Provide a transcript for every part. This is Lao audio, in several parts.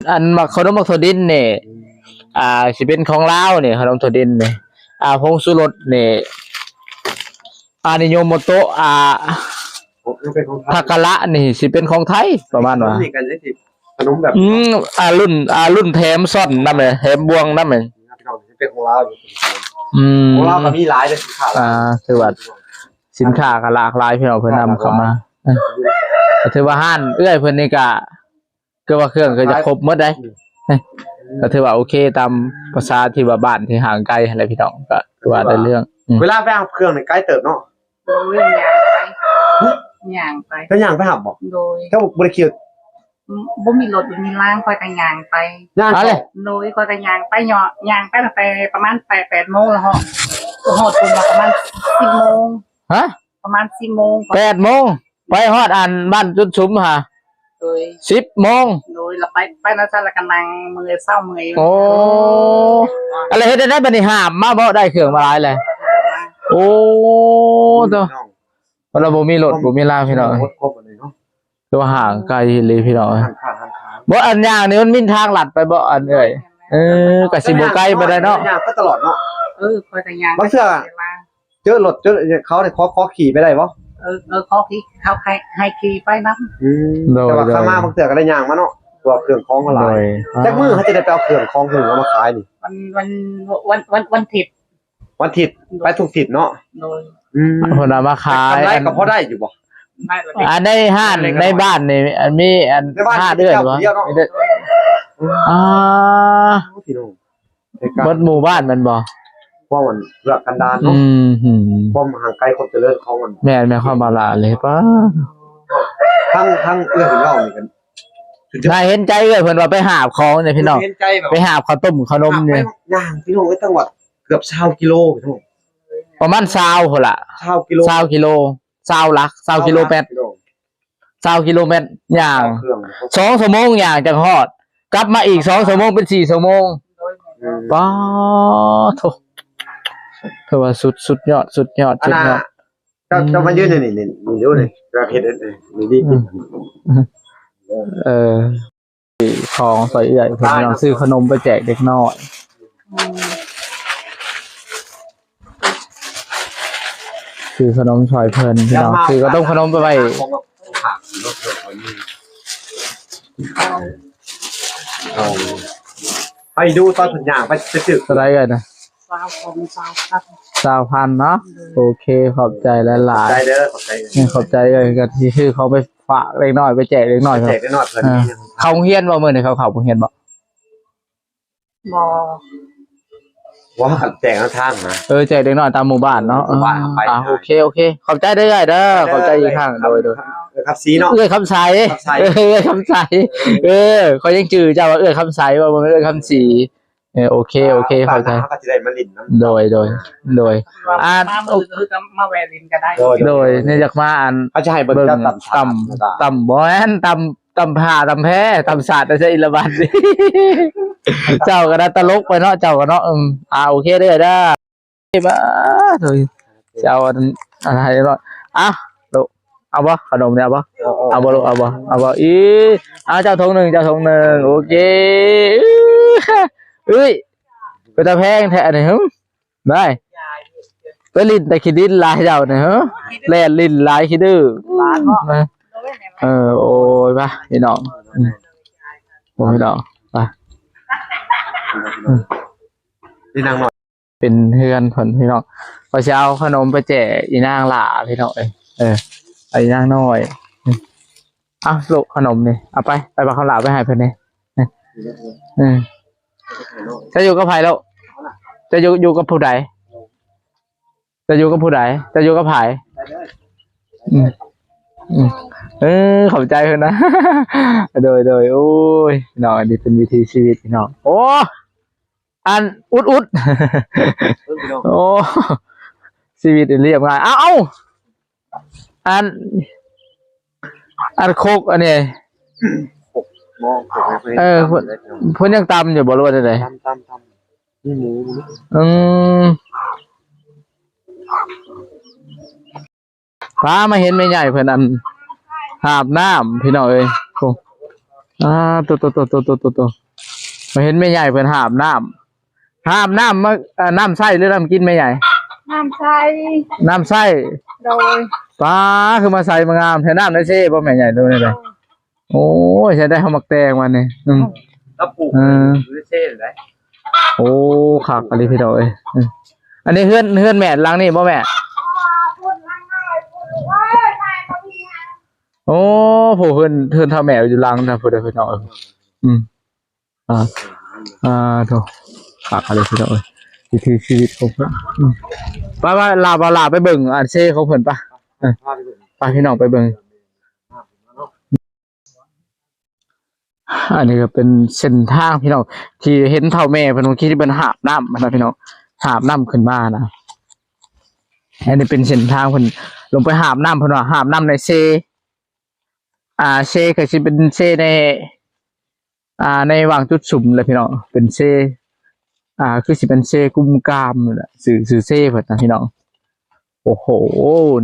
ອັນໝາກ ຂະໜົມໝາກຖົ່ວດິນນີ້ ອ່າ ຊິເປັນຂອງລາວນີ້ ຂະໜົມຖົ່ວດິນນີ້ ອ່າ ຜົງຊູລົດນີ້ ອານິໂຍໂມໂຕະ ອ່າ ໂອ້ ຍັງເປັນຂອງໄທ ທາກາລະນີ້ຊິເປັນຂອງໄທ ປະມານວ່າ ນີ້ກໍຍັງຊິຂະໜົມແບບ ອືມ ອ່າ ລຸ້ນ ອ່າ ລຸ້ນແຖມຊ້ອນນຳເດ້ ແຖມບ່ວງນຳເດ້ ພີ່ນ້ອງ ຍັງເປັນຂອງລາວຢູ່ ອືມ ຂອງລາວກໍມີຫຼາຍເດ້ ສິນຄ້າ ອ່າ ຖືວ່າສິນຄ້າກໍຫຼາກຫຼາຍ ພີ່ນ້ອງ ເພິ່ນນຳເຂົ້າມາ ເອີ ກໍຖືວ່າຮ້ານເອື້ອຍເພິ່ນນີ້ກໍ ຄືວ່າເຄື່ອງກໍຈະຄົບໝົດໄດ໋ ອືມ ກໍຖືວ່າໂອເຄ ຕາມພາສາທີ່ວ່າບ້ານທີ່ຫ່າງໄກຫັ້ນແຫຼະພີ່ນ້ອງ ກໍຖືວ່າໄດ້ເລື່ອງ ອືມ ເວລາໄປຮັບເຄື່ອງນີ້ໄກເຕີບເນາະ ໂດຍ ຍ່າງໄປ ຫຶ ຍ່າງໄປ ເຈົ້າຍ່າງໄປຮັບບໍ່? ໂດຍ ເຈົ້າບໍ່ໄດ້ຂີ່ລົດ? ອືມ ບໍ່ມີລົດ ບໍ່ມີລາງ ຂ້ອຍກໍຍ່າງໄປ ຍ່າງ ໂດຍ ຂ້ອຍກໍຍ່າງໄປ ຍ່າງໄປຕັ້ງແຕ່ປະມານແປດ ແປດໂມງແລ້ວ ຮອດ ຮອດພຸ້ນມາປະມານສິບໂມງ ຮະ? ປະມານສິບໂມງ ແປດໂມງ ໄປຮອດອັນບ້ານຈຸດສຸມຫາ ໂດຍ ສິບໂມງ ໂດຍ ລະໄປ ໄປນຳຊັ້ນ ລະກະນັ່ງເມື່ອຍ ເຊົາເມື່ອຍຢູ່ ໂອ້ ອັນລະເຮັດໄດ້ບັດນີ້ ຫາບມາບໍ່ ໄດ້ເຄື່ອງມາຫຼາຍແລ້ວ ໂອ້ ໂຕ ເພາະລະບໍ່ມີລົດ ບໍ່ມີລາພີ່ນ້ອງ ລົດຄົບອັນນີ້ເນາະ ຄືວ່າຫ່າງໄກອີ່ຫຼີພີ່ນ້ອງ ບໍ່ ອັນຍ່າງນີ້ມັນມີທາງລັດໄປບໍ່ ອັນເອື້ອຍ ເອີ ກະຊິບໍ່ໄກປານໃດເນາະ ຍ່າງໄປຕະຫຼອດເນາະ ເອີ ຂ້ອຍກໍຍ່າງ ບາງເທື່ອ ເຈີລົດ ເຈີເຂົານີ້ ຂໍ ຂໍຂີ່ໄປໄດ້ບໍ່? ເອີ ເອີ ຂໍຂີ່ ເຂົາໃຫ້ ໃຫ້ຂີ່ໄປນຳ ອືມ ໂດຍ ແຕ່ວ່າ ໂດຍ ຂ້າມາບາງເທື່ອກໍໄດ້ຍ່າງມາເນາະ ເພາະວ່າເຄື່ອງຂອງກໍຫຼາຍ ໂດຍ ຈັກມື້ເຮົາຈະໄດ້ໄປເອົາເຄື່ອງຂອງເພິ່ນເອົາມາຂາຍນີ້? ວັນ ວັນ ວັນ ວັນ ວັນທິດ ວັນທິດ ໂດຍ ໄປທຸກທິດເນາະ ໂດຍ ອືມ ເພິ່ນເອົາມາຂາຍ ກຳໄລກໍພໍໄດ້ຢູ່ບໍ່? ໄດ້ລະ ອັນໃນຮ້ານໃນບ້ານນີ້ ອັນມີອັນ ໃນບ້ານ ຮ້ານເອື້ອຍບໍ່? ມີແຕ່ເຈົ້າຜູ້ດຽວເນາະ ມີແຕ່ ອ່າ ພີ່ນ້ອງ ເບິດໝູ່ບ້ານແມ່ນບໍ່? ຄວາມອັນເວລາກັນດານເນາະ ອືມ ຄວາມຫ່າງໄກຄວາມຈະເລີນຂອງມັນ ແມ່ນ ແມ່ນຄວາມມາລາເລີຍ ປ້າ ທັງ ທັງເອື້ອຍເພິ່ນເວົ້ານີ້ກັນ ໜ້າເຫັນໃຈເອື້ອຍເພິ່ນວ່າໄປຫາບຂອງນີ້ພີ່ນ້ອງ ເຫັນໃຈແບບ ໄປຫາບເຂົ້າຕົ້ມເຂົ້າໜົມນີ້ ຍ່າງພີ່ນ້ອງເອີຍ ຕັ້ງວ່າເກືອບຊາວກິໂລພີ່ນ້ອງ ປະມານຊາວພຸ້ນລະ ຊາວກິໂລ ຊາວກິໂລ ຊາວຫຼັກ ຊາວກິໂລແມັດ ຊາວກິໂລແມັດ ຍ່າງສອງຊົ່ວໂມງ ຍ່າງຈັ່ງຮອດ ກັບມາອີກສອງຊົ່ວໂມງ ເປັນສີ່ຊົ່ວໂມງ ອືມ ປ້າໂທ້ ຖືວ່າສຸດ ສຸດຍອດ ສຸດຍອດ ສຸດຍອດ ເຈົ້າ ເຈົ້າມາຢືນນີ້ ນີ້ ນີ້ ນີ້ ນີ້ ຢາກເຮັດອັນນີ້ ນີ້ ນີ້ ອືມ ເອີ ຂອງຊ່ອຍເອື້ອຍເພິ່ນ ພີ່ນ້ອງ ຊື້ຂະໜົມໄປແຈກເດັກນ້ອຍ ຊື້ຂະໜົມຊ່ອຍເພິ່ນ ພີ່ນ້ອງ ຊື້ເຂົ້າຕົ້ມຂະໜົມໄປໄວ້ ໃຫ້ດູຕອນເພິ່ນຍ່າງໄປ ໄປຊື້ ເທົ່າໃດເອື້ອຍນະ? ຊາວ ຂອງຊາວພັນ ຊາວພັນເນາະ ໂອເຄ ຂອບໃຈຫຼາຍໆ ຂອບໃຈເດີ ຂອບໃຈ ຂອບໃຈເອີຍ ກໍຊິຊື້ເຂົ້າໄປຝາກເດັກນ້ອຍ ໄປແຈກເດັກນ້ອຍ ໄປແຈກເດັກນ້ອຍເພິ່ນ ເອີ ເຂົ້າໂຮງຮຽນບໍ່? ມື້ນີ້ເຂົາເຂົ້າໂຮງຮຽນບໍ່? ບໍ່ ວ່າກັນແຈກທາງນະ ເອີ ແຈກເດັກນ້ອຍຕາມໝູ່ບ້ານເນາະ ໝູ່ບ້ານເຮົາໄປ ອ່າ ໂອເຄ ໂອເຄ ຂອບໃຈເດີເອື້ອຍເດີ ຂອບໃຈອີກຄັ້ງ ໂດຍ ໂດຍ ເອື້ອຍຄຳສີເນາະ ເອື້ອຍຄຳໃສ ເອື້ອຍຄຳໃສ ເອີ ຂ້ອຍຍັງຈື່ເຈົ້າວ່າເອື້ອຍຄຳໃສ ວ່າບໍ່ແມ່ນເອື້ອຍຄຳສີ ເອີ ໂອເຄ ໂອເຄ ເຂົ້າໃຈ ເຮົາກໍຊິໄດ້ມາຫຼິ້ນນຳ ໂດຍ ໂດຍ ໂດຍ ອ່າ ມາມື້ອື່ນຄືກັນ ມາແວ່ຫຼິ້ນກໍໄດ້ ໂດຍ ໂດຍ ນີ້ຢາກມາ ອັນ ເຮົາຈະໃຫ້ເບິ່ງ ເບິ່ງຕຳ ຕຳ ຕຳ ບໍ່ແມ່ນ ຕຳ ຕຳຜ້າ ຕຳແພ ຕຳສາດ ຕຳສາດອີລະບັດ ເຈົ້າກໍໄດ້ຕະຫຼົກໄປເນາະ ເຈົ້າກໍເນາະ ອືມ ອ່າ ໂອເຄເດີ ເດີ ບາດ ໂອ້ຍ ຊິເອົາອັນ ອັນໃຫ້ເນາະ ອ່ະ ໂລ ເອົາບໍ່? ຂະໜົມນີ້ເອົາບໍ່? ເອົາ ເອົາ ເອົາບໍ່ລູກ? ເອົາບໍ່? ເອົາບໍ່? ອີ ອ່າ ເຈົ້າຖົງໜຶ່ງ ເຈົ້າຖົງໜຶ່ງ ໂອເຄ ເອີຍ ເປັນຕາແພງແທ້ອັນນີ້ ຫຶ ໄດ້ ໄປຫຼິ້ນແຕ່ຂີ້ດິນຫຼາຍເຈົ້ານີ້ ຫຶ ແລ່ນຫຼິ້ນຫຼາຍຂີ້ດື້ ເອີ ໂອ້ຍ ມາ ພີ່ນ້ອງ ອືມ ໂອ້ຍ ພີ່ນ້ອງ ໄປ ອືມ ເປັນເຮືອນເພິ່ນພີ່ນ້ອງ ຂ້ອຍຊິເອົາຂະໜົມໄປແຈກອີນາງຫຼ້າພີ່ນ້ອງເອີຍ ເອີ ອີນາງນ້ອຍ ເອົາລູກຂະໜົມນີ້ ເອົາໄປ ໄປບັກຄຳຫຼ້າໄປໃຫ້ເພິ່ນນີ້ ເອີ ເຈົ້າຢູ່ກັບໃຜລູກ? ເຈົ້າຢູ່ ຢູ່ກັບຜູ້ໃດ? ເຈົ້າຢູ່ກັບຜູ້ໃດ? ເຈົ້າຢູ່ກັບໃຜ? ອືມ ອືມ ເອີ ຂອບໃຈເພິ່ນນະ ໂດຍ ໂດຍ ໂອ້ຍ ພີ່ນ້ອງ ອັນນີ້ເປັນວິຖີຊີວິດພີ່ນ້ອງ ໂອ້ ອັນ ອຸດໆ ເອີ ພີ່ນ້ອງ ໂອ້ ຊີວິດລຽບງ່າຍ ເອົ້າ ເອົ້າ ອັນ ອັນຄົກອັນນີ້ ຄົກ ໝໍ້ຄົກ ເອີ ເພິ່ນ ເພິ່ນຍັງຕຳຢູ່ບໍ່ ຫຼືວ່າແນວໃດ? ຕຳ ຕຳ ຕຳ ມີໝູ ອືມ ພາມາເຫັນແມ່ໃຫຍ່ເພິ່ນ ອັນ ຫາບນ້ຳ ພີ່ນ້ອງເອີຍ ໂອ້ ອ່າ ໂຕໆໆໆໆ ມາເຫັນແມ່ໃຫຍ່ເພິ່ນຫາບນ້ຳ ຫາບນ້ຳມາ ເອີ ນ້ຳໃຊ້ຫຼືນ້ຳກິນແມ່ໃຫຍ່? ນ້ຳໃຊ້ ນ້ຳໃຊ້ ໂດຍ ປ້າ ຄືມາໃສມາງາມແທ້ ນ້ຳໃນເຊບໍ່ແມ່ໃຫຍ່ ຫຼືແນວໃດ? ໂອ້ຍ ໃຊ້ໄດ້ເຮົາໝາກແຕງວັນນີ້ ອືມ ລາວປູກ ເອີ ຢູ່ເຊໄດ໋ ໂອ້ ຄັກອີ່ຫຼີພີ່ນ້ອງເອີຍ ອືມ ອັນນີ້ເຮືອນ ເຮືອນແມ່ຫຼັງນີ້ບໍ່ແມ່? ໂອ້ ຜູ້ເຮືອນ ເຮືອນເຖົ້າແມ່ຢູ່ຫຼັງນະ ພຸ້ນເດີພີ່ນ້ອງເອີຍ ອືມ ອ່າ ອ່າ ໂທ້ ຄັກອີ່ຫຼີພີ່ນ້ອງເອີຍ ວິຖີຊີວິດຂອງເພິ່ນ ອືມ ໄປໆ ລາ ບ່າວຫຼ້າໄປເບິ່ງອັນເຊຂອງເພິ່ນປະ ເອີ ໄປພີ່ນ້ອງໄປເບິ່ງ ອັນນີ້ກໍເປັນເສັ້ນທາງພີ່ນ້ອງ ທີ່ເຫັນເຖົ້າແມ່ເພິ່ນ ບາງທີເພິ່ນຫາບນ້ຳນະພີ່ນ້ອງ ຫາບນ້ຳຂຶ້ນມານະ ອັນນີ້ເປັນເສັ້ນທາງເພິ່ນລົງໄປຫາບນ້ຳ ເພິ່ນວ່າຫາບນ້ຳໃນເຊ ອ່າ ເຊກໍຊິເປັນເຊໃນ ອ່າ ໃນຫວ່າງຈຸດສຸມແຫຼະພີ່ນ້ອງ ເປັນເຊ ອ່າ ຄືຊິເປັນເຊກຸມກາມນີ້ແຫຼະ ຊື່ ຊື່ເຊເພິ່ນນະພີ່ນ້ອງ ໂອ້ໂຫ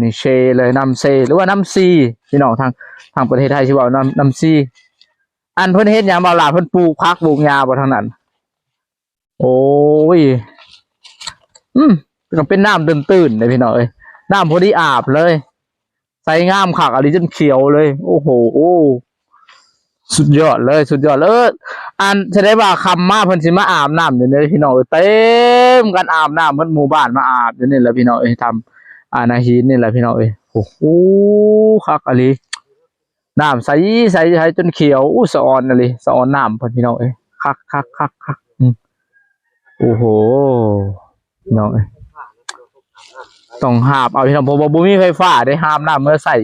ນີ້ເຊເລີຍ ນ້ຳເຊ ຫຼືວ່ານ້ຳຊີພີ່ນ້ອງ ທາງ ທາງປະເທດໄທຊິເວົ້ານ້ຳ ນ້ຳຊີ ອັນເພິ່ນເຮັດຫຍັງບ່າວຫຼ້າ ເພິ່ນປູກຜັກປູກຫຍ້າບໍ່ທາງນັ້ນ? ໂອ້ຍ ອືມ ກໍເປັນນ້ຳຕື້ນໆເດ້ພີ່ນ້ອງເອີຍ ນ້ຳພໍດີອາບເລີຍ ໃສງາມຄັກອີ່ຫຼີ ຈົນຂຽວເລີຍ ໂອ້ໂຫ ສຸດຍອດເລີຍ ສຸດຍອດເລີຍ ອັນສະແດງວ່າຄ່ຳມາເພິ່ນຊິມາອາບນ້ຳຢູ່ນີ້ພີ່ນ້ອງເອີຍ ເຕັມກັນອາບນ້ຳເບິດໝູ່ບ້ານມາອາບຢູ່ນີ້ແຫຼະພີ່ນ້ອງເອີຍ ທຳ ອາ ໜ້າຫີນນີ້ແຫຼະພີ່ນ້ອງເອີຍ ໂອ້ໂຫ ຄັກອີ່ຫຼີ ນ້ຳໃສ ໃສ ໃສຈົນຂຽວ ອູ້ ສະອອນອີ່ຫຼີ ສະອອນນ້ຳເພິ່ນພີ່ນ້ອງເອີຍ ຄັກໆໆໆ ອືມ ໂອ້ໂຫ ພີ່ນ້ອງເອີຍ ຕ້ອງຫາບເອົາພີ່ນ້ອງ ເພາະວ່າບໍ່ມີໄຟຟ້າເດ້ ຫາບນ້ຳເມືອໃຊ້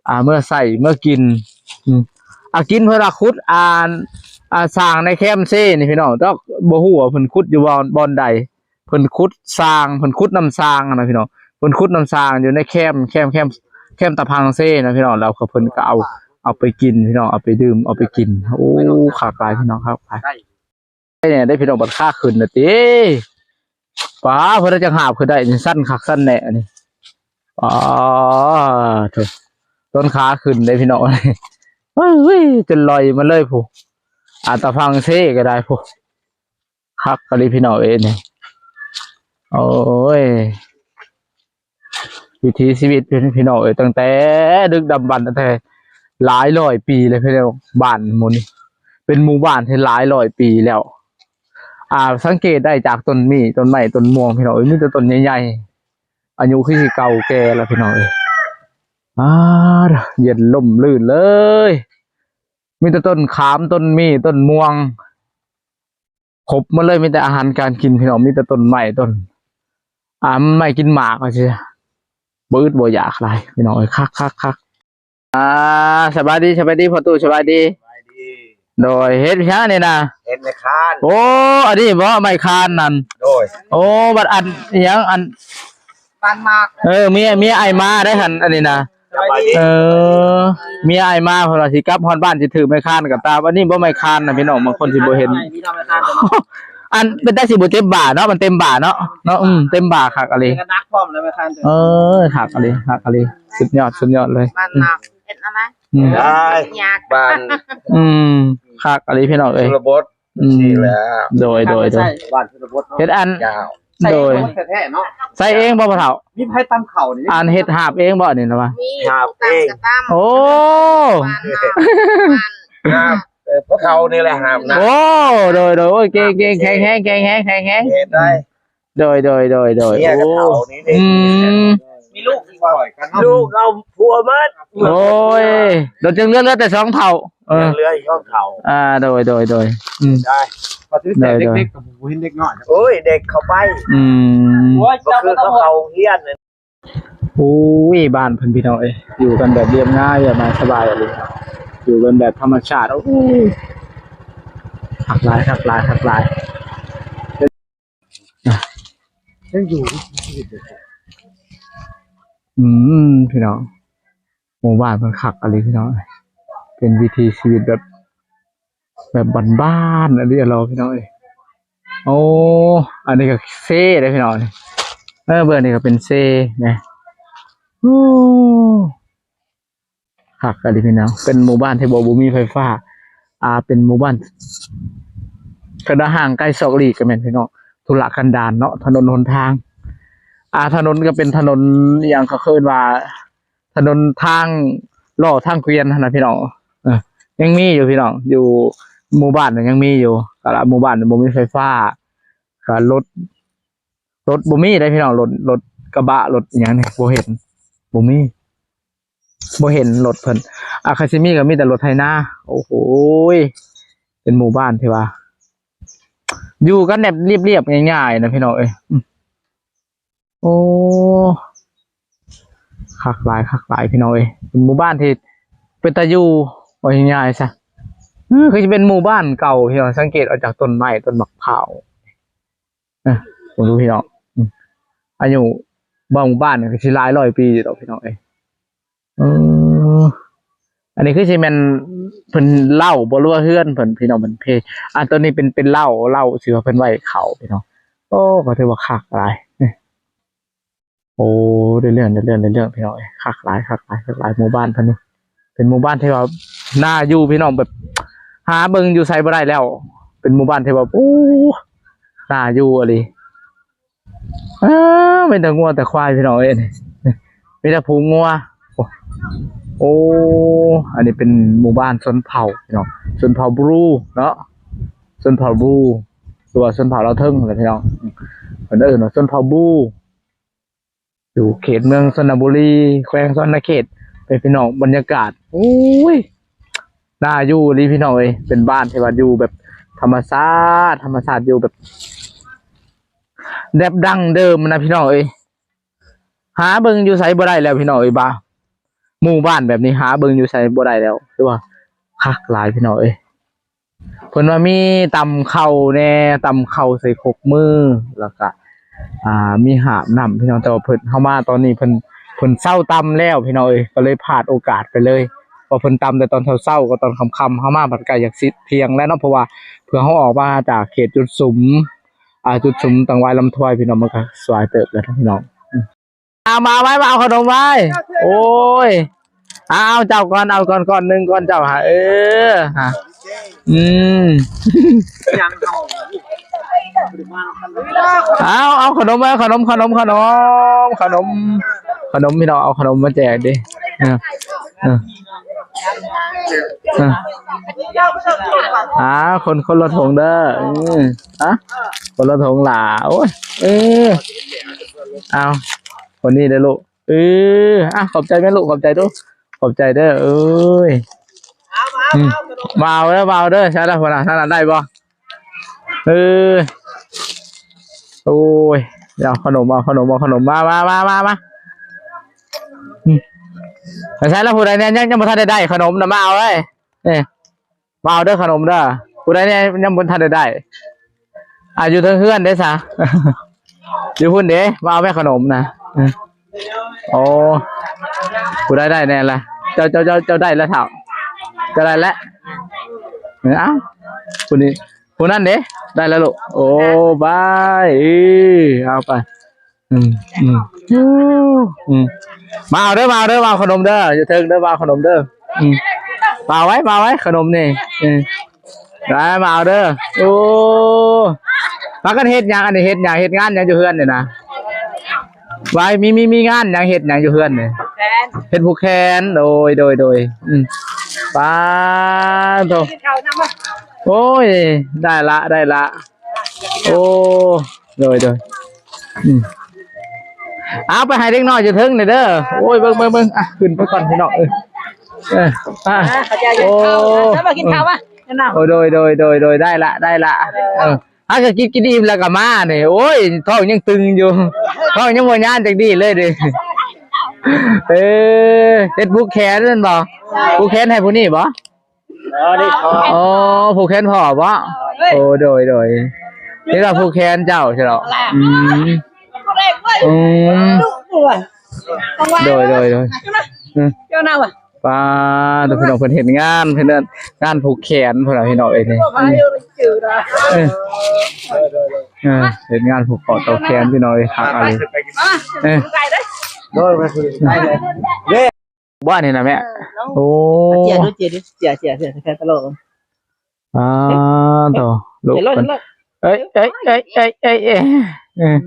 ອ່າ ເມືອໃຊ້ເມືອກິນ ອືມ ອາ ກິນເພິ່ນວ່າຂຸດ ອ່າ ອ່າ ສ້າງໃນແຄມເຊນີ້ພີ່ນ້ອງ ແຕ່ບໍ່ຮູ້ວ່າເພິ່ນຂຸດຢູ່ບ່ອນ ບ່ອນໃດ ເພິ່ນຂຸດສ້າງ ເພິ່ນຂຸດນ້ຳສ້າງນະພີ່ນ້ອງ ເພິ່ນຂຸດນ້ຳສ້າງຢູ່ໃນແຄມ ແຄມ ແຄມ ແຄມຕາພັງເຊນະພີ່ນ້ອງ ແລ້ວກໍເພິ່ນກໍເອົາ ເອົາໄປກິນພີ່ນ້ອງ ເອົາໄປດື່ມ ເອົາໄປກິນ ໂອ້ ຄັກຫຼາຍພີ່ນ້ອງ ຄັກຫຼາຍ ໄດ້ແນ່ເດ້ພີ່ນ້ອງ ບັດຂາຂຶ້ນນະຕິ ປ້າ ເພິ່ນຈັ່ງຫາບຂຶ້ນໄດ້ນີ້ ຊັນຄັກຊັນແນ່ນີ້ ປ້າໂທ້ ຕອນຂາຂຶ້ນເດ້ພີ່ນ້ອງ ເອີຍ ຈົນລອຍມາເລີຍພຸ້ນ ອາ ຕາຝັ່ງເຊກໍໄດ້ພຸ້ນ ຄັກອີ່ຫຼີພີ່ນ້ອງເອີຍນີ້ ໂອ້ຍ ວິຖີຊີວິດເພິ່ນພີ່ນ້ອງເອີຍ ຕັ້ງແຕ່ດຶກດຳບັນ ຕັ້ງແຕ່ຫຼາຍຮ້ອຍປີແລ້ວພີ່ນ້ອງ ບ້ານໝູ່ນີ້ ເປັນໝູ່ບ້ານທີ່ຫຼາຍຮ້ອຍປີແລ້ວ ອ່າ ສັງເກດໄດ້ຈາກຕົ້ນໝີ້ ຕົ້ນໄມ້ ຕົ້ນມ່ວງພີ່ນ້ອງເອີຍ ມີແຕ່ຕົ້ນໃຫຍ່ໆ ອາຍຸຄືຊິເກົ່າແກ່ແລ້ວພີ່ນ້ອງເອີຍ ອາ ເຢັນລົມລື່ນເລີຍ ມີແຕ່ຕົ້ນຂາມ ຕົ້ນໝີ້ ຕົ້ນມ່ວງ ຄົບໝົດເລີຍ ມີແຕ່ອາຫານການກິນພີ່ນ້ອງ ມີແຕ່ຕົ້ນໄມ້ຕົ້ນ ອ່າ ໄມ້ກິນໝາກວ່າຊີ້ ບໍ່ອຶດບໍ່ຢາກຫຼາຍພີ່ນ້ອງເອີຍ ຄັກໆໆ ອ່າ ສະບາຍດີ ສະບາຍດີພໍ່ຕູ້ ສະບາຍດີ ສະບາຍດີ ໂດຍ ເຮັດຫຍັງນີ້ນະ? ເຮັດໄມ້ຄານ ໂອ້ ອັນນີ້ບໍ? ໄມ້ຄານນັ້ນ ໂດຍ ໂອ້ ບັດອັນ ອີຫຍັງ ອັນ ບ້ານໝາກ ເອີ ເມຍ ເມຍອ້າຍມາໄດ້ຫັ້ນ ອັນນີ້ນະ ສະບາຍດີ ເອີ ເມຍອ້າຍມາ ເພິ່ນວ່າຊິກັບຮອດບ້ານ ຊິຖືກໄມ້ຄານກໍຕາມ ອັນນີ້ບໍ່ໄມ້ຄານນະພີ່ນ້ອງ ບາງຄົນຊິບໍ່ເຫັນ ອັນເປັນຕາຊິບໍ່ເຕັມບ່າເນາະ ມັນເຕັມບ່າເນາະ ເນາະ ອືມ ເຕັມບ່າ ຄັກອີ່ຫຼີ ເປັນກະໜັກພ້ອມແລ້ວໄມ້ຄານ ເອີ ຄັກອີ່ຫຼີ ຄັກອີ່ຫຼີ ສຸດຍອດ ສຸດຍອດເລີຍ ບ້ານນອກ ເຮັດອັນນັ້ນ ອືມ ຍາກ ບ້ານ ອືມ ຄັກອີ່ຫຼີພີ່ນ້ອງເອີຍ ຊົນນະບົດ ອືມ ຊີ້ແຫຼະ ໂດຍ ໂດຍ ໂດຍ ບ້ານຊົນນະບົດ ເຮັດອັນ ເຈົ້າ ໂດຍ ໃສ່ເອງບໍ່ພໍ່ເຖົ້າ? ມີໃຜຕຳເຂົ້ານີ້ ອັນເຮັດຫາບເອງບໍ່ນີ້ນະວ່າ? ມີຫາບເອງ ໂອ້ ຫາບ ເອີ ພໍ່ເຖົ້ານີ້ແຫຼະຫາບນະ ໂອ້ ໂດຍ ໂດຍ ໂອ້ຍ ເກັ່ງ ເກັ່ງ ແຂງແຮງ ແຂງແຮງ ແຂງແຮງ ເຮັດໄດ້ ໂດຍ ໂດຍ ໂດຍ ໂດຍ ເມຍກໍເຖົ້ານີ້ເດ້ ໂອ້ ອືມ ມີລູກອີກບໍ່? ລູກເອົາຜົວໝົດ ໂອ້ຍ ໂດຍ ຈຶ່ງເຫຼືອ ເຫຼືອແຕ່ສອງເຖົ້າ ເອີ ເຫຼືອອີກສອງເຖົ້າ ອ່າ ໂດຍ ໂດຍ ໂດຍ ອືມ ໄດ້ ພໍຖືກແຕ່ເດັກໆກໍບໍ່ເຫັນເດັກນ້ອຍ ໂອ້ຍ ເດັກເຂົ້າໄປ ອືມ ໂອ້ຍ ບໍ່ຄືເຂົາເຂົ້າໂຮງຮຽນ ໂອ້ຍ ບ້ານເພິ່ນພີ່ນ້ອງເອີຍ ຢູ່ກັນແບບລຽບງ່າຍ ແບບສະບາຍອີ່ຫຼີ ຢູ່ກັນແບບທຳມະຊາດ ໂອ້ຍ ຄັກຫຼາຍ ຄັກຫຼາຍ ຄັກຫຼາຍ ຍັງຢູ່ ອືມ ພີ່ນ້ອງ ໝູ່ບ້ານເພິ່ນຄັກອີ່ຫຼີພີ່ນ້ອງ ເປັນວິຖີຊີວິດແບບ ແບບບ້ານໆ ອັນນີ້ລາວພີ່ນ້ອງເອີຍ ໂອ້ ອັນນີ້ກໍເຊເດ້ພີ່ນ້ອງ ເອີ ເບື້ອງນີ້ກໍເປັນເຊນະ ໂອ້ ຄັກອີ່ຫຼີພີ່ນ້ອງ ເປັນໝູ່ບ້ານທີ່ບໍ່ ບໍ່ມີໄຟຟ້າ ອ່າ ເປັນໝູ່ບ້ານ ເຂົາວ່າຫ່າງໄກສອກຫຼີກກໍແມ່ນ ພີ່ນ້ອງ, ທຸລະກັນດານເນາະ, ຖະໜົນຫົນທາງ ອ່າ ຖະໜົນກໍເປັນຖະໜົນ ອີ່ຫຍັງ ເຂົາເອີ້ນວ່າ ຖະໜົນທາງລໍ້ທາງເກວຽນຫັ້ນນະ ພີ່ນ້ອງ. ເອີ ຍັງມີຢູ່ ພີ່ນ້ອງ, ຢູ່ໝູ່ບ້ານຍັງມີຢູ່, ກະລະໝູ່ບ້ານບໍ່ມີໄຟຟ້າ, ກະລົດ ລົດບໍ່ມີເດ້ ພີ່ນ້ອງ, ລົດ ລົດກະບະ ລົດອີ່ຫຍັງນີ້ບໍ່ເຫັນ, ບໍ່ມີ ບໍ່ເຫັນລົດເພິ່ນ. ອ່າ ຄັນຊິມີກໍມີແຕ່ລົດໄຖນາ. ໂອ້ໂຫ ເປັນໝູ່ບ້ານທີ່ວ່າ ຢູ່ກັນແບບລຽບໆງ່າຍໆນະ ພີ່ນ້ອງເອີຍ. ອືມ ໂອ້ ຄັກຫຼາຍ ຄັກຫຼາຍ ພີ່ນ້ອງເອີຍ, ເປັນໝູ່ບ້ານທີ່ເປັນຕາຢູ່ ເວົ້າງ່າຍໆຊະ. ເອີ ຄືຊິເປັນໝູ່ບ້ານເກົ່າ ພີ່ນ້ອງ, ສັງເກດເອົາຈາກຕົ້ນໄມ້ ຕົ້ນໝາກພ້າວ. ເອີ ເບິ່ງດູ ພີ່ນ້ອງ, ອືມ ອາຍຸ ບາງໝູ່ບ້ານນີ້ກໍຊິຫຼາຍຮ້ອຍປີຢູ່ດອກ ພີ່ນ້ອງເອີຍ. ເອີ ອັນນີ້ຄືຊິແມ່ນເພິ່ນເລົ້າບໍ່ ຫຼືວ່າເຮືອນເພິ່ນ ພີ່ນ້ອງ, ເພິ່ນເພ. ອ່າ ຕົວນີ້ເປັນ ເປັນເລົ້າ ເລົ້າ ຊິວ່າເພິ່ນໄວ້ເຂົ້າ ພີ່ນ້ອງ. ໂອ້ ກໍຖືວ່າຄັກຫຼາຍ. ໂອ້ ໄດ້ເລື່ອງ ໄດ້ເລື່ອງ ໄດ້ເລື່ອງ ພີ່ນ້ອງເອີຍ, ຄັກຫຼາຍ ຄັກຫຼາຍ ຄັກຫຼາຍ. ໝູ່ບ້ານເພິ່ນນີ້ເປັນໝູ່ບ້ານທີ່ວ່າໜ້າຢູ່ ພີ່ນ້ອງ, ແບບຫາເບິ່ງຢູ່ໃສບໍ່ໄດ້ແລ້ວ. ເປັນໝູ່ບ້ານທີ່ວ່າ ໂອ້ ໜ້າຢູ່ອີ່ຫຼີ. ອ້າວ ມີແຕ່ງົວແຕ່ຄວາຍ ພີ່ນ້ອງເອີຍ, ນີ້ ນີ້ ມີແຕ່ຝູງງົວ. ໂອ້ ໂອ້ ອັນນີ້ເປັນໝູ່ບ້ານຊົນເຜົ່າ ພີ່ນ້ອງ, ຊົນເຜົ່າບຣູເນາະ, ຊົນເຜົ່າບຣູ ຫຼືວ່າຊົນເຜົ່າລາວເທິງແຫຼະ ພີ່ນ້ອງ, ເພິ່ນເອີ້ນວ່າຊົນເຜົ່າບຣູ. ຢູ່ເຂດເມືອງຊົນນະບູລີ ແຂວງສະຫວັນນະເຂດ ເປັນ ພີ່ນ້ອງ, ບັນຍາກາດ ໂອ້ຍ ໜ້າຢູ່ອີ່ຫຼີ ພີ່ນ້ອງເອີຍ. ເປັນບ້ານທີ່ວ່າຢູ່ແບບທຳມະຊາດ ທຳມະຊາດ, ຢູ່ແບບ ແບບດັ້ງເດີມນະ ພີ່ນ້ອງເອີຍ. ຫາເບິ່ງຢູ່ໃສບໍ່ໄດ້ແລ້ວ ພີ່ນ້ອງເອີຍ, ບ້ານ ໝູ່ບ້ານແບບນີ້ຫາເບິ່ງຢູ່ໃສບໍ່ໄດ້ແລ້ວ, ຄືວ່າຄັກຫຼາຍ ພີ່ນ້ອງເອີຍ. ເພິ່ນວ່າມີຕຳເຂົ້າແດ່ ຕຳເຂົ້າໃສ່ຄົກມື ແລ້ວກະ ອ່າ ມີຫາບນ້ຳ ພີ່ນ້ອງ, ແຕ່ວ່າເພິ່ນ ເຮົາມາຕອນນີ້ເພິ່ນ ເພິ່ນເຊົາຕຳແລ້ວ ພີ່ນ້ອງເອີຍ, ກໍເລີຍພາດໂອກາດໄປເລີຍ. ເພາະເພິ່ນຕຳແຕ່ຕອນເຊົ້າໆກັບຕອນຄ່ຳໆ, ເຮົາມາບັດໃກ້ຢາກຊິທ່ຽງແລ້ວເນາະ, ເພາະວ່າເພື່ອເຮົາອອກມາຈາກເຂດຈຸດສຸມ ອ່າ ຈຸດສຸມຕັງຫວາຍລຳທວາຍ ພີ່ນ້ອງ, ມັນກໍສວາຍເຕີບແລ້ວນະ ພີ່ນ້ອງ. ເອົາມາໄວ້ ມາເອົາຂະໜົມໄວ້. ໂອ້ຍ ເອົາ ເອົາເຈົ້າກ່ອນ ເອົາກ່ອນ ກ້ອນໜຶ່ງກ່ອນເຈົ້າຫາ. ເອີ ຫາ ອືມ ເອົາ ເອົາຂະໜົມ ເອົາຂະໜົມ ຂະໜົມ ຂະໜົມ ຂະໜົມ ຂະໜົມ ພີ່ນ້ອງ, ເອົາຂະໜົມມາແຈກເດ້. ເອີ ເອີ ເອີ ອ່າ ຄົນ ຄົນລະຖົງເດີ. ອືມ ອ່ະ ຄົນລະຖົງຫຼ້າ. ໂອ້ຍ ເອີ ເອົາ ຄົນນີ້ເດີລູກ. ເອີ ອ່ະ ຂອບໃຈແມ່ລູກ ຂອບໃຈດູ ຂອບໃຈເດີ. ເອີຍ ອືມ ມາເອົາເດີ ມາເອົາເດີ. ໃຊ່ລະ ພຸ້ນນະ ນັ້ນນະ ໄດ້ບໍ່? ເອີ ໂອ້ຍ ເອົາຂະໜົມ ເອົາຂະໜົມ ເອົາຂະໜົມ ມາ ມາ ມາ ມາ ມາ. ອືມ ໃຊ່ລະ ຜູ້ໃດແດ່ ຍັງ ຍັງບໍ່ທັນໄດ້ ໄດ້ຂະໜົມນະ ມາເອົາເອີຍ. ເອີ ມາເອົາເດີຂະໜົມເດີ. ຜູ້ໃດແດ່ຍັງບໍ່ທັນໄດ້ໄດ້? ອ່າ ຢູ່ເທິງເຮືອນເດ້ຊະ ຢູ່ພຸ້ນເດ້. ມາເອົາແມ່ຂະໜົມນະ. ເອີ ໂອ້ ຜູ້ໃດໄດ້ແດ່ລະ? ເຈົ້າ ເຈົ້າ ເຈົ້າ ເຈົ້າໄດ້ລະເຖົ້າ ເຈົ້າໄດ້ລະ. ເອີ ເອົ້າ ຜູ້ນີ້ ຜູ້ນັ້ນເດ້ ໄດ້ລະລູກ. ໂອ້ ບາຍ ເອີ ເອົາໄປ. ອືມ ອືມ ອືມ ມາເອົາເດີ ມາເອົາເດີ ມາເອົາຂະໜົມເດີ ຢູ່ເທິງເດີ ມາເອົາຂະໜົມເດີ. ອືມ ມາເອົາໄວ້ ມາເອົາໄວ້ຂະໜົມນີ້. ເອີ ມາເອົາເດີ. ໂອ້ ພາກັນເຮັດຫຍັງ? ອັນນີ້ເຮັດຫຍັງ? ເຮັດງານຫຍັງຢູ່ເຮືອນນີ້ນະ? ວ່າມີ ມີ ມີງານຫຍັງ? ເຮັດຫຍັງຢູ່ເຮືອນນີ້? ແຂນ ເຮັດຜູກແຂນ. ໂດຍ ໂດຍ ໂດຍ. ອືມ ປາໂທ ກິນເຂົ້ານຳບໍ່? ໂອ້ຍ ໄດ້ລະ ໄດ້ລະ. ໂອ້ ໂດຍ ໂດຍ. ອືມ ເອົາໄປໃຫ້ເດັກນ້ອຍຢູ່ເທິງນີ້ເດີ. ໂອ້ຍ ເບິ່ງ ເບິ່ງ ເບິ່ງ ອ່ະ ຂຶ້ນໄປກ່ອນພີ່ນ້ອງ. ເອີ ເອີ ອ່ະ ອ່າ ເຂົາເຈົ້າຢູ່ ໂອ້ ເຂົ້ານະ ແລ້ວມາກິນເຂົ້າມາ ເອີ ນະ. ໂອ້ ໂດຍ ໂດຍ ໂດຍ ໂດຍ ໄດ້ລະ ໄດ້ລະ. ເອີ ຫາກໍກິນ ກິນອີ່ມແລ້ວກໍມານີ້. ໂອ້ຍ ທ້ອງຍັງຕຶງຢູ່ ທ້ອງຍັງບໍ່ຍານຈັກດີ້ເລີຍເດ້. ເອີ ເຮັດຜູກແຂນແມ່ນບໍ່? ຜູກແຂນໃຫ້ຜູ້ນີ້ບໍ່? ອໍ ນີ້ ອໍ ອໍ ຜູກແຂນພໍ່ບໍ? ໂອ້ ໂດຍ ໂດຍ. ນີ້ລະຜູກແຂນເຈົ້າ ຊິດອກ. ອືມ ອືມ ໂດຍ ໂດຍ ໂດຍ. ອືມ ປ້າໂທ ພີ່ນ້ອງ ເພິ່ນເຮັດງານ ເພິ່ນເອີ້ນງານຜູກແຂນພຸ້ນນະ ພີ່ນ້ອງເອີຍ ນີ້. ອືມ ເອີ ເຮັດງານຜູກຄໍຕໍ່ແຂນ ພີ່ນ້ອງເອີຍ ຄັກອີ່ຫຼີ. ເອີ ໂດຍ ໄປພຸ້ນ ໄປເລີຍ. ບໍ່ນີ້ນະແມ່. ເອີ ໂອ້ ເຈຍດູ ເຈຍດູ ເຈຍ ເຈຍ ເຈຍ ເຈຍຕະຫຼອດ. ອ້າໂຕ ລຸກ ເຫັນແລ້ວ ເຫັນແລ້ວ ເອີຍ ເອີຍ ເອີຍ ເອີຍ ເອີຍ ເອີຍ ອືມ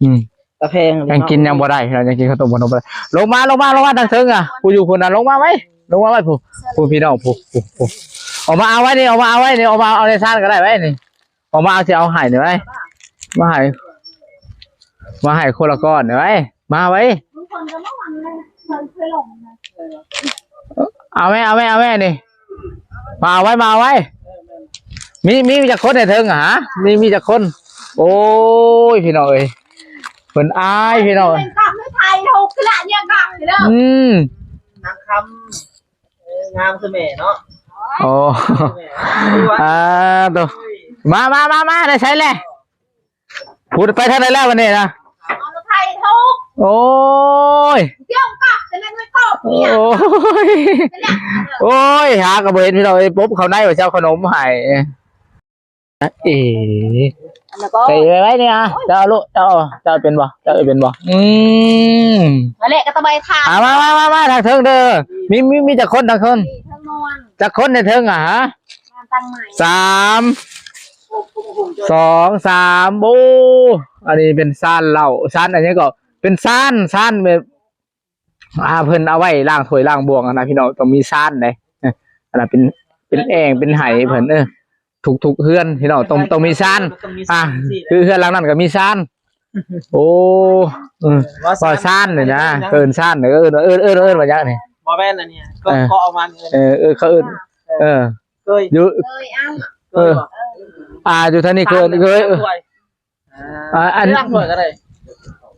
ອືມ ຕາແພງ ແພງ ເນາະ ກິນຫຍັງບໍ່ໄດ້ ເນາະ ຫຍັງກິນເຂົ້າຕົ້ມ ເຂົ້າໜົມບໍ່ໄດ້. ລົງມາ ລົງມາ ລົງມາທາງເທິງອະ ຜູ້ຢູ່ພຸ້ນນະ ລົງມາໄວ້ ລົງມາໄວ້ ຜູ້ ຜູ້ ພີ່ນ້ອງ ຜູ້ ຜູ້ ຜູ້ ອອກມາເອົາໄວ້ນີ້ ອອກມາເອົາໄວ້ນີ້ ອອກມາເອົາໃນຊານກໍໄດ້ໄວ້ນີ້ ອອກມາເອົາ ຊິເອົາໃຫ້ນີ້ໄວ້ ມາໃຫ້ ມາໃຫ້ຄົນລະກ້ອນນີ້ໄວ້ ມາໄວ້ ເອົາແມ່ ເອົາແມ່ ເອົາແມ່ນີ້ ມາເອົາໄວ້ ມາເອົາໄວ້ ມີ ມີຈັກຄົນໃນເທິງຫາ ມີ ມີຈັກຄົນ? ໂອ້ຍ ພີ່ນ້ອງເອີຍ ເພິ່ນອາຍ ພີ່ນ້ອງ ອືມ ນາງຄຳ ເອີ ງາມຄືແມ່ເນາະ ໂອ້ ແມ່ ອ່າ ໂຕ ມາ ມາ ມາ ມາ ໄດ້ໃສແຫຼະ? ພຸ້ນໄປທາງໃດແລ້ວບັດນີ້ນະ? ເອົາລົດໄຖທຸກ ໂອ້ຍ ຈຽວກັບ ແຕ່ແມ່ນໄປກອບເມຍ ໂອ້ຍ ໂອ້ຍ ຫາກໍບໍ່ເຫັນ ພີ່ນ້ອງເອີຍ ປົບເຂົ້າໃນວ່າຊິເອົາຂະໜົມໃຫ້ ເອ ແລ້ວກໍ ໃສ່ໄວ້ນີ້ອະ ເຈົ້າເອົາໂລດ ເຈົ້າເອົາ ເຈົ້າເປັນບໍ່? ເຈົ້າເປັນບໍ່? ອືມ ນັ້ນແຫຼະ ກໍຕະໄບຖາມ ອ່າ ມາ ມາ ມາ ມາທາງເທິງເດີ ມີ ມີ ມີຈັກຄົນທາງເທິງ? ຈັກຄົນໃນເທິງອະ? ຮະ ສາມ ສອງ ສາມ ໂອ້ ອັນນີ້ເປັນຊານເຫຼົ້າ ຊານອັນຫຍັງກໍ ເປັນຊານ ຊານແບບ ອ່າ ເພິ່ນເອົາໄວ້ລ້າງຖ້ວຍລ້າງບ່ວງຫັ້ນນະ ພີ່ນ້ອງ ຕ້ອງມີຊານເດ້ ອັນນັ້ນເປັນ ເປັນແອ່ງເປັນໄຫເພິ່ນ ເອີ ທຸກໆເຮືອນ ພີ່ນ້ອງ ຕ້ອງ ຕ້ອງມີຊານ ອ່າ ຄືເຮືອນຫຼັງນັ້ນກໍມີຊານ ໂອ້ ເອີ ວ່າຊານນີ້ນະ ເອີ້ນຊານ ເອີ້ນ ເອີ້ນ ເອີ້ນ ເອີ້ນວ່າຫຍັງນີ້? ບໍ່ແມ່ນອັນນີ້ ກໍ ເອີ ກໍເອົາມານີ້ ເອີ ເອີ ເຂົາເອີ້ນ ເອີ ເອີ ເຄີຍ ຢູ່ ເຄີຍ ເອົາ ເຄີຍບໍ່? ອ່າ ຢູ່ທາງນີ້ເຄີຍ ເຄີຍ ອ່າ ອັນ ເລື່ອງເພິ່ນກໍໄດ້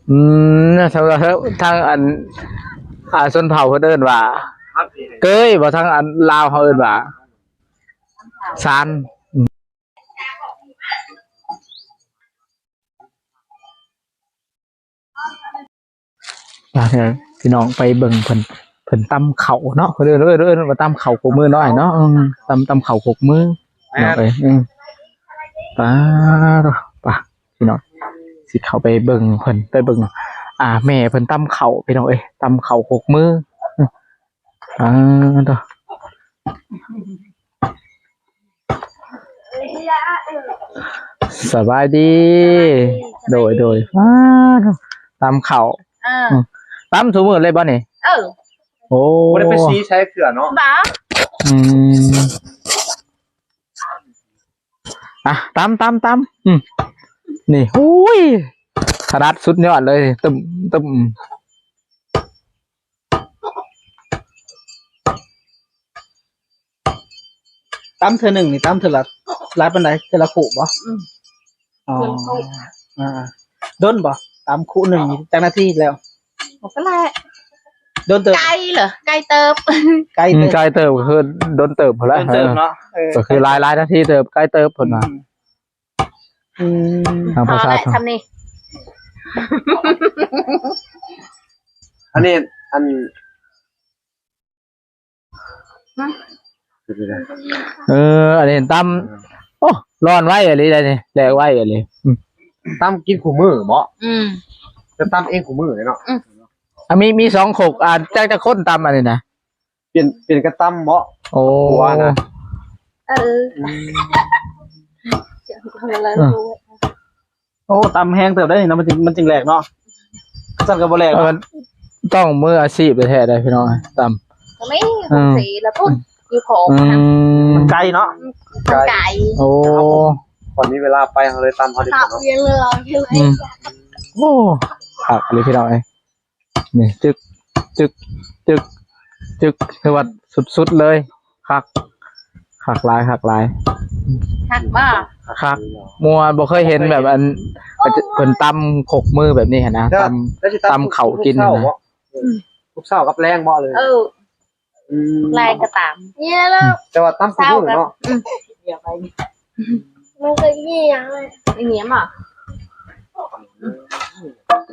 ອືມ ທາງ ທາງອັນ ອ່າ ຊົນເຜົ່າເພິ່ນເອີ້ນວ່າເກີຍບໍ່? ທາງອັນລາວເຮົາເອີ້ນວ່າຊານ ອືມ ອ່າ ພີ່ນ້ອງໄປເບິ່ງເພິ່ນ ເພິ່ນຕຳເຂົ້າເນາະ ເພິ່ນເອີ້ນ ເອີ້ນ ເອີ້ນວ່າຕຳເຂົ້າຄົກມືເນາະ ອ້າຍເນາະ ອືມ ຕຳ ຕຳເຂົ້າຄົກມື ພີ່ນ້ອງເອີຍ ອືມ ປາ ປາ ພີ່ນ້ອງ ຊິເຂົ້າໄປເບິ່ງເພິ່ນ ໄປເບິ່ງ ອ່າ ແມ່ເພິ່ນຕຳເຂົ້າ ພີ່ນ້ອງເອີຍ ຕຳເຂົ້າຄົກມື ອືມ ອ່າ ໂທ້ ສະບາຍດີ ສະບາຍດີ ໂດຍ ໂດຍ ອ້າ ຕຳເຂົ້າ ເອີ ອືມ ຕຳທຸກມື້ເລີຍບໍ່ນີ້? ເອີ ໂອ້ ບໍ່ໄດ້ໄປຊີ້ໃຊ້ເທື່ອເນາະ ບໍ່ ອືມ ອ່ະ ຕຳ ຕຳ ຕຳ ອືມ ນີ້ ໂອ້ຍ ຖະໜັດສຸດຍອດເລີຍ ຕຶ້ມ ຕຶ້ມ. ຕຳເທື່ອໜຶ່ງນີ້ ຕຳເທື່ອລະຫຼາຍປານໃດ? ເທື່ອລະຄຸບໍ? ອືມ ອໍ ເທື່ອລະຄຸ ອ່າ ດົນບໍ່? ຕຳຄຸໜຶ່ງນີ້ຈັກນາທີແລ້ວ? ບໍ່ກໍແຫຼະ ດົນເຕີບ ໄກເລີ ໄກເຕີບ ໄກເຕີບ ອືມ ໄກເຕີບ ກໍຄືດົນເຕີບພຸ້ນແຫຼະ ດົນເຕີບເນາະ ເອີ ເອີ ກໍຄືຫຼາຍ ຫຼາຍນາທີເຕີບ ໄກເຕີບເພິ່ນວ່າ ອືມ ອືມ ທາງພາສາ ພໍແຫຼະ ສ່ຳນີ້ ອັນນີ້ ອັນ ຮະ ເອີ ອັນນີ້ຕຳ ໂອ້ ຮ້ອນໄວອີ່ຫຼີໃດນີ້ ແຫຼກໄວອີ່ຫຼີ ອືມ ຕຳກິນຄູ່ມື້ເບາະ ອືມ ຈະຕຳເອງຄູ່ມື້ເລີຍເນາະ ອືມ ອ່ະ ມີ ມີສອງຄົກ ອ່າ ຈັກ ຈັກຄົນຕຳອັນນີ້ນະ ປ່ຽນ ປ່ຽນກັນຕຳເບາະ ໂອ້ ຄົວນະ ເອີ ອືມ ເອີ ໂອ້ ຕຳແຮງເຕີບໄດ໋ເນາະ ມັນຈຶ່ງ ມັນຈຶ່ງແຫຼກເນາະ ຄັນຊັ້ນກໍບໍ່ແຫຼກເນາະ ເອີ ຕ້ອງມືອາຊີບແທ້ໆເດ້ພີ່ນ້ອງ ຕຳ ກໍມີ ອືມ ຄົນສີລະພຸ້ນ ຢູ່ຂອງ ອືມ ມັນໄກເນາະ ມັນໄກ ໂອ້ ພໍມີເວລາໄປ ເຮົາເລີຍຕຳເຮົາດີກວ່າເນາະ ອືມ ໂອ້ ຄັກອີ່ຫຼີພີ່ນ້ອງເອີຍ ນີ້ ຈຶກ ຈຶກ ຈຶກ ຈຶກ ຖືວ່າສຸດໆເລີຍ ຄັກ ຄັກຫຼາຍ ຄັກຫຼາຍ ຄັກບໍ່? ຄັກ ມົວບໍ່ເຄີຍເຫັນແບບອັນ ເພິ່ນຕຳຄົກມືແບບນີ້ຫັ້ນນະ ຕຳ ຕຳເຂົ້າກິນຫັ້ນນະ ອືມ ທຸກເຊົ້າກັບແລງບໍ່ເລີຍ? ເອີ ອືມ ແລງກໍຕຳ ແຕ່ວ່າຕຳເຂົ້າມື້ເນາະ ອືມ ມັນກໍອີ່ຫຍັງ ອີ່ຫຍັງບໍ່?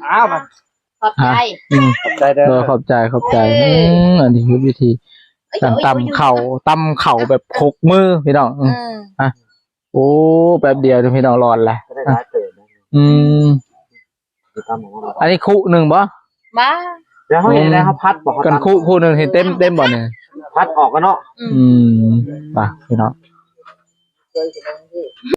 ອ້າວ ຂອບໃຈ ອືມ ຂອບໃຈເດີ ເອີ ຂອບໃຈ ຂອບໃຈ ເອີ ອືມ ອັນນີ້ຄືວິທີການຕຳເຂົ້າ ຕຳເຂົ້າແບບຄົກມືພີ່ນ້ອງ ອືມ ອືມ ອ່ະ ໂອ້ ແປັບດຽວພີ່ນ້ອງ ຮ້ອນແລ້ວ ອືມ ອັນນີ້ຄຸໜຶ່ງບໍ່? ບໍ່ ດຽວເຮົາເຮັດແລ້ວເຮົາພັດບໍ່? ຄັນຄຸ ຄຸໜຶ່ງເຫັນເຕັມ ເຕັມບໍ່ນີ້? ພັດອອກກັນເນາະ ອືມ ອືມ ໄປພີ່ນ້ອງ ເຄີຍ ພີ່ນ້ອງເອີຍ.